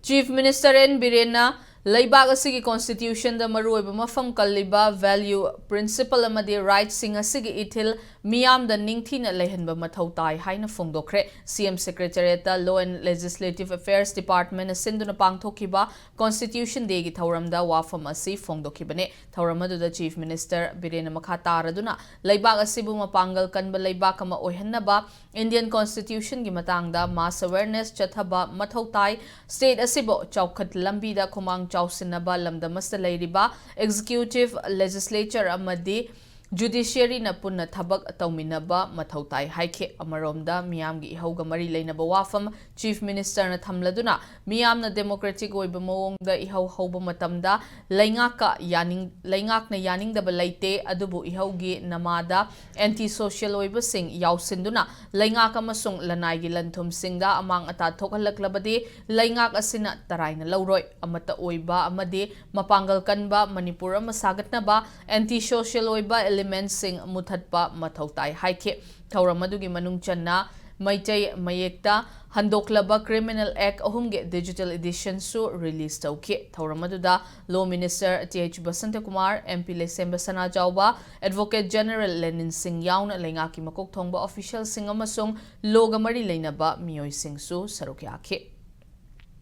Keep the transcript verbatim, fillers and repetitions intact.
Chief Minister N Birenna ꯂꯩꯕꯥꯛ ꯑꯁꯤꯒꯤ constitutionꯗ ꯃꯔꯨꯑꯣꯏꯕ ꯃꯐꯝ ꯀꯜꯂꯤꯕ value, principle ꯑꯃꯗꯤ rightꯁꯤꯡ ꯑꯁꯤꯒꯤ ꯏꯊꯤꯜ ꯃꯤꯌꯥꯝꯗ ꯅꯤꯡꯊꯤꯅ ꯂꯩꯍꯟꯕ ꯃꯊꯧ ꯇꯥꯏ ꯍꯥꯏꯅ ꯐꯣꯡꯗꯣꯛꯈ꯭ꯔꯦ꯫ C M Secretariatꯇ Law and Legislative Affairs Departmentꯅ ꯁꯤꯟꯗꯨꯅ ꯄꯥꯡꯊꯣꯛꯈꯤꯕ Constitution Dayꯒꯤ ꯊꯧꯔꯝꯗ ꯋꯥꯐꯝ ꯑꯁꯤ ꯐꯣꯡꯗꯣꯛꯈꯤꯕꯅꯤ꯫ ꯊꯧꯔꯝ ꯑꯗꯨꯗ Chief Minister ꯕꯤꯔꯦꯟꯅ ꯃꯈꯥ ꯇꯥꯔꯗꯨꯅ ꯂꯩꯕꯥꯛ ꯑꯁꯤꯕꯨ ꯃꯄꯥꯡꯒꯜ ꯀꯟꯕ ꯂꯩꯕꯥꯛ ꯑꯃ ꯑꯣꯏꯍꯟꯅꯕ Indian Constitutionꯒꯤ ꯃꯇꯥꯡꯗ mass awareness ꯆꯠꯊꯕ ꯃꯊꯧ ꯇꯥꯏ꯫ State ꯑꯁꯤꯕꯨ ꯆꯥꯎꯈꯠ ꯂꯝꯕꯤꯗ ꯈꯨꯃꯥꯡ ꯆꯥꯎꯁꯤꯟꯅꯕ ꯂꯝꯗꯝ ꯑꯁꯤꯗ ꯂꯩꯔꯤꯕ executive, legislature ꯑꯃꯗꯤ judiciaryꯅ ꯄꯨꯟꯅ ꯊꯕꯛ ꯇꯧꯃꯤꯟꯅꯕ ꯃꯊꯧ ꯇꯥꯏ ꯍꯥꯏꯈꯤ꯫ ꯑꯃꯔꯣꯝꯗ ꯃꯤꯌꯥꯝꯒꯤ ꯏꯍꯧꯒ ꯃꯔꯤ ꯂꯩꯅꯕ ꯋꯥꯐꯝ Chief Ministerꯅ ꯊꯝꯂꯗꯨꯅ ꯃꯤꯌꯥꯝꯅ democratic ꯑꯣꯏꯕ ꯃꯑꯣꯡꯗ ꯏꯍꯧ ꯍꯧꯕ ꯃꯇꯝꯗ ꯂꯩꯉꯥꯛꯀ ꯌꯥꯅꯤꯡ-, ꯂꯩꯉꯥꯛꯅ ꯌꯥꯅꯤꯡꯗꯕ ꯂꯩꯇꯦ, ꯑꯗꯨꯕꯨ ꯏꯍꯧꯒꯤ ꯅꯃꯥꯗ anti social ꯑꯣꯏꯕꯁꯤꯡ ꯌꯥꯎꯁꯤꯟꯗꯨꯅ ꯂꯩꯉꯥꯛ ꯑꯃꯁꯨꯡ ꯂꯅꯥꯏꯒꯤ ꯂꯟ ꯊꯨꯝꯁꯤꯡꯗ ꯑꯃꯥꯡ ꯑꯇꯥ ꯊꯣꯛꯍꯜꯂꯛꯂꯕꯗꯤ ꯂꯩꯉꯥꯛ ꯑꯁꯤꯅ ꯇꯔꯥꯏꯅ ꯂꯧꯔꯣꯏ꯫ ꯑꯃꯠꯇ ꯑꯣꯏꯕ ꯑꯃꯗꯤ ꯃꯄꯥꯡꯒꯜ ꯀꯟꯕ ꯃꯅꯤꯄꯨꯔ ꯑꯃ ꯁꯥꯒꯠꯅꯕ anti social ꯑꯣꯏꯕ elementꯁꯤꯡ ꯃꯨꯊꯠꯄ ꯃꯊꯧ ꯇꯥꯏ ꯍꯥꯏꯈꯤ꯫ ꯊꯧꯔꯝ ꯑꯗꯨꯒꯤ ꯃꯅꯨꯡ ꯆꯟꯅ ꯃꯩꯇꯩ ꯃꯌꯦꯛꯇ ꯍꯟꯗꯣꯛꯂꯕ Criminal Act ꯑꯍꯨꯝꯒꯤ digital editionꯁꯨ release ꯇꯧꯈꯤ꯫ ꯊꯧꯔꯝ ꯑꯗꯨꯗ Law Minister T H Basantakumar, M P ꯂꯩꯁꯦꯝꯕ ꯁꯅꯥꯖꯥꯎꯕ, Advocate General ꯂꯦꯅꯤꯟ ꯁꯤꯡ ꯌꯥꯎꯅ ꯂꯩꯉꯥꯛꯀꯤ ꯃꯀꯣꯛ ꯊꯣꯡꯕ officialꯁꯤꯡ ꯑꯃꯁꯨꯡ lawꯒ ꯃꯔꯤ ꯂꯩꯅꯕ ꯃꯤꯑꯣꯏꯁꯤꯡꯁꯨ ꯁꯔꯨꯛ ꯌꯥꯈꯤ꯫